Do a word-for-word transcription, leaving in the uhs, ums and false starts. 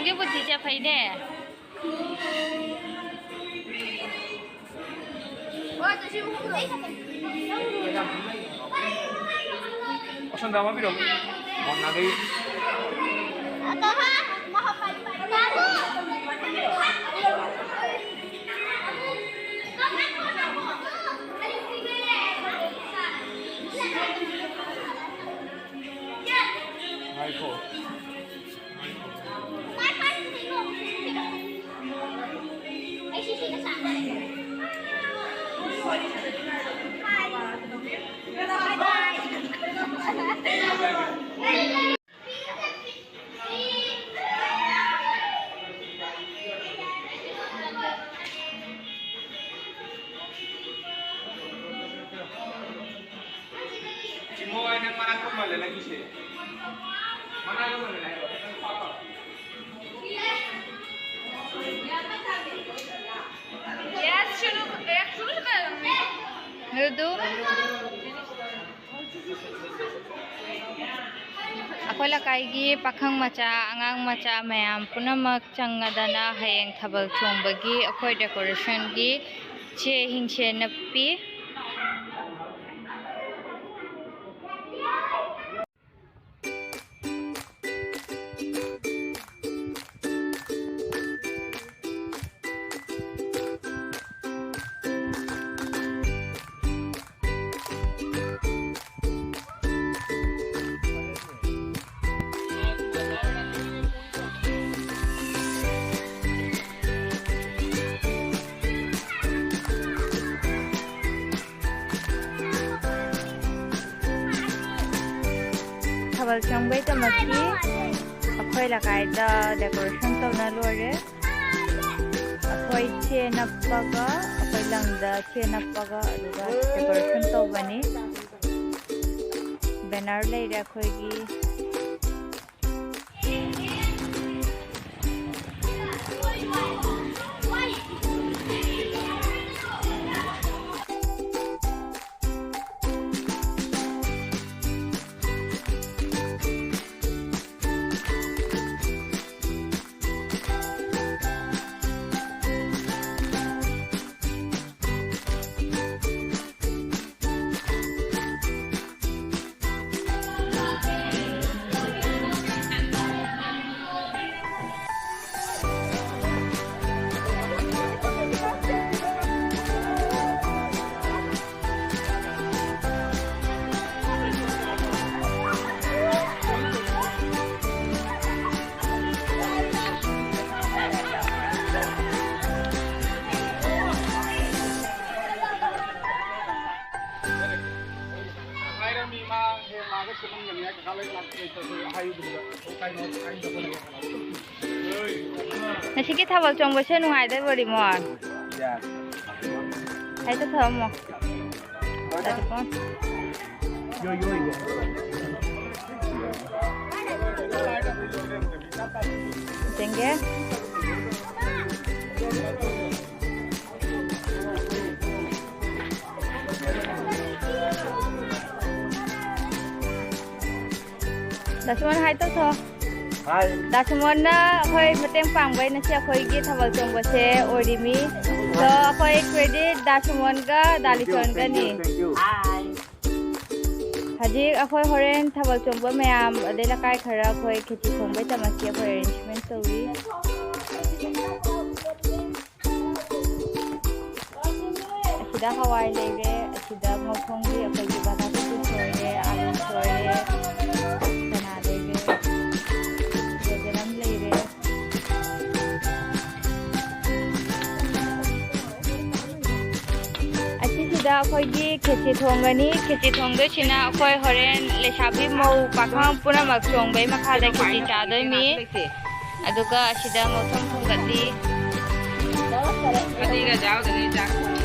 ꯅꯪꯒꯤ ꯕꯨꯗꯤꯁꯦ ꯐꯩꯅꯦ꯫ ꯑꯁꯣꯝꯗ ꯑꯃ ꯄꯤꯔꯛꯎ꯫ ꯃꯉꯥꯗꯩ꯫ ꯉꯥꯏꯈꯣ꯫ ꯆꯤꯡꯉꯣ, ꯑꯩ ꯅꯪ ꯃꯅꯥꯛ ꯀꯨꯝꯃꯜꯂꯦ, ꯅꯪꯒꯤꯁꯦ꯫ ꯃꯅꯥꯛ ꯀꯨꯝꯃꯜꯂꯦ ꯍꯥꯏꯕ꯫ ꯃꯔꯨꯗꯨ꯫ ꯑꯩꯈꯣꯏ ꯂꯩꯀꯥꯏꯒꯤ ꯄꯥꯈꯪ ꯃꯆꯥ, ꯑꯉꯥꯡ ꯃꯆꯥ ꯃꯌꯥꯝ ꯄꯨꯝꯅꯃꯛ ꯆꯪꯉꯗꯅ ꯍꯌꯦꯡ ꯊꯥꯕꯜ ꯆꯣꯡꯕꯒꯤ ꯑꯩꯈꯣꯏ decorationꯒꯤ ꯆꯦ ꯍꯤꯡꯁꯦ ꯅꯞꯄꯤ꯫ ꯊꯥꯕꯜ ꯆꯣꯡꯕꯩꯗꯃꯛꯀꯤ ꯑꯩꯈꯣꯏ ꯂꯩꯀꯥꯏꯗ decoration ꯇꯧꯅ ꯂꯣꯏꯔꯦ꯫ ꯑꯩꯈꯣꯏ ꯆꯦ ꯅꯞꯄꯒ, ꯑꯩꯈꯣꯏ ꯂꯪꯗ ꯆꯦ ꯅꯞꯄꯒ, ꯑꯗꯨꯒ decoration ꯇꯧꯕꯅꯤ꯫ Banner ꯂꯩꯔꯦ ꯑꯩꯈꯣꯏꯒꯤ꯫ ꯉꯁꯤꯒꯤ ꯊꯥꯕꯜ ꯆꯣꯡꯕꯁꯦ ꯅꯨꯡꯉꯥꯏꯗꯣꯏꯕꯣ, ꯔꯤꯃꯣꯟ? ꯍꯥꯏꯗꯣ ꯊꯝꯃꯣ꯫ ꯌꯦꯡꯒꯦ꯫ ꯗꯥ ꯁꯨꯃꯟ, ꯍꯥꯏ ꯇꯧꯊꯣꯛ꯫ ꯍꯥꯏ꯫ ꯗꯥ ꯁꯨꯃꯟꯅ ꯑꯩꯈꯣꯏ ꯃꯇꯦꯡ ꯄꯥꯡꯕꯩ ꯉꯁꯤ ꯑꯩꯈꯣꯏꯒꯤ ꯊꯥꯕꯜ ꯆꯣꯡꯕꯁꯦ ꯑꯣꯏꯔꯤꯃꯤ꯫ ꯑꯗꯣ ꯑꯩꯈꯣꯏ credit the ꯁꯨꯃꯟꯒ the ꯂꯤꯁꯣꯟꯒꯅꯤ꯫ Thank you, thank you. ꯍꯧꯖꯤꯛ ꯑꯩꯈꯣꯏ ꯍꯣꯔꯦꯟ ꯊꯥꯕꯜ ꯆꯣꯡꯕ ꯃꯌꯥꯝ ꯑꯗꯩ ꯂꯩꯀꯥꯏ ꯈꯔ ꯑꯩꯈꯣꯏ ꯈꯦꯆꯤ ꯊꯣꯡꯕꯩꯗꯃꯛꯀꯤ ꯑꯩꯈꯣꯏ arrangement ꯇꯧꯔꯤ꯫ ꯑꯁꯤꯗ ꯍꯋꯥꯏ ꯂꯩꯔꯦ, ꯑꯁꯤꯗ ꯉꯧꯊꯣꯡꯒꯤ ꯑꯩꯈꯣꯏꯒꯤ ꯕꯗꯥꯝ ꯁꯣꯏꯔꯦ, ꯑꯂꯨ ꯁꯣꯏꯔꯦ, ꯆꯅꯥ ꯂꯩꯔꯦ, ꯌꯦꯔꯨꯝ ꯂꯩꯔꯦ꯫ ꯑꯁꯤꯁꯤꯗ ꯑꯩꯈꯣꯏꯒꯤ ꯈꯦꯆꯤ ꯊꯣꯡꯒꯅꯤ꯫ ꯈꯦꯆꯤ ꯊꯣꯡꯗꯣꯏꯁꯤꯅ ꯑꯩꯈꯣꯏ ꯍꯣꯔꯦꯟ ꯂꯩꯁꯥꯕꯤ ꯃꯧ ꯄꯥꯈꯪ ꯄꯨꯝꯅꯃꯛ ꯆꯣꯡꯕꯩ ꯃꯈꯥꯗ ꯈꯦꯆꯤ ꯆꯥꯗꯣꯏꯅꯤ꯫ ꯑꯗꯨꯒ ꯑꯁꯤꯗ ꯉꯧꯊꯣꯡ ꯊꯣꯡꯒꯠꯂꯤ꯫ ꯐꯗꯤꯒ ꯌꯥꯎꯗꯅ ꯆꯥꯛ ꯊꯣꯡꯉꯤ꯫